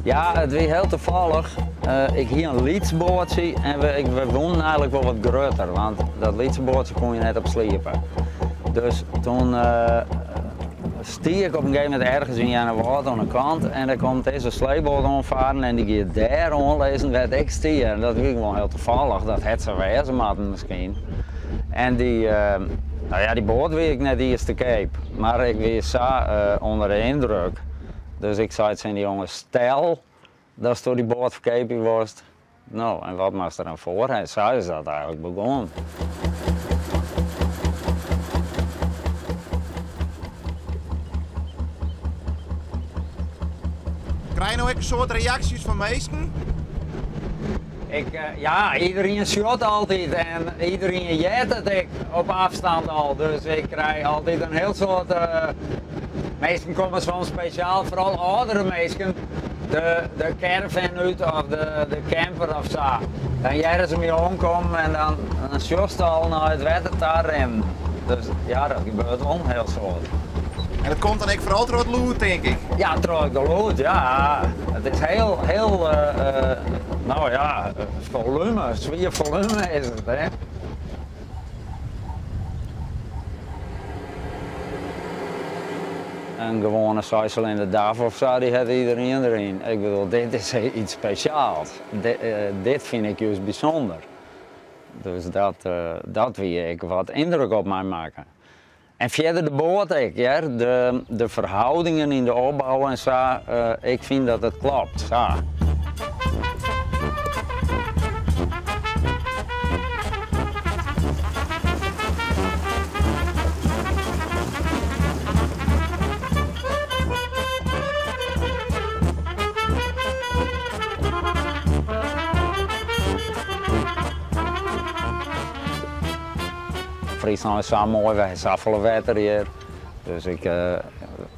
Ja, it wie hiel tafallich. Ik hie in lyts boatsje en we woenen eigenlik wol wat grutter, want dat lytse boatsje koene je net op sliepe. Dus toen stie ik op in gegeven momint ergens yn Earnewâld oan de kant en der komt dizze sleepboat oanfaren en dy giet dêr oanlizzen wêr't ik stie. En dat wie gewoan hiel tafallich, dat hat sa wêze moatten miskien. En dy, no ja, dy boat wie ek net iens te keap, mar ik wie sa ûnder de yndruk. Dus ik sei tsjin dy jonge, stel datsto dy boat ferkeapje wolst, no en wat moatst der dan foar ha? Sa is dat eigenlik begûn. Krije jo no ek in soad reaksjes fan minsken? Ik, ja, iderien sjocht altyd en iderien heart it ek op afstand al. Dus ik krij altyd in hiel soad minsken komme soms spesjaal, foaral âldere minsken, de caravan út of de camper of sa. Dan hearre se my oankommen en dan sjochst al nei it wetter ta rinnen. Dus ja, dat gebeurt wol in hiel soad. En dat komt dan ek foaral troch it lûd, tink ik? Ja, troch it gelûd, ja. It is hiel, hiel, no ja, folume, swier folume is it, hè. In gewoane seissilinder DAF of sa, dy hat iderien deryn. Ik bedoel, dit is iets spesjaals. Dit fyn ik júst bysûnder. Dus dat wie ek wat yndruk op my makke. En fierder de boat ek, hear. De ferhâldingen yn de opbou en sa, ik fyn dat it klopt, sa. Fryslân is sa moai, wy ha safolle wetter hjir. Dus ik,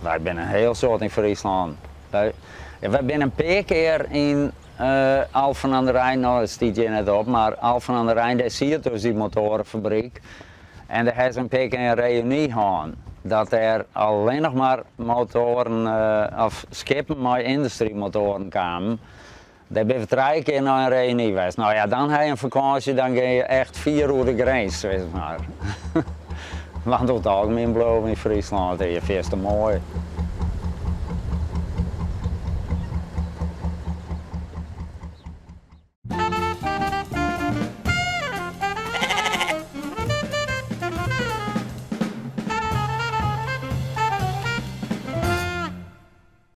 wy binne in hiel soad yn Fryslân. Wy, wy binne in pear kear yn Alphen aan de Rijn, no dat stiet hjir net op, mar Alphen aan de Rijn, dêr siet dus dy motoarefabriek. En dêr ha se in pear kear in reüny hân, dat dêr allinnich mar motoaren of skippen mei yndustrymotoaren kamen. Dêr binne we trije kear nei in reüny west. No ja, dan ha je in fakânsje, dan gean je echt fier oer de grins, sis mar. Want oer it algemien bliuwe we yn Fryslân, it is hjir fierste moai.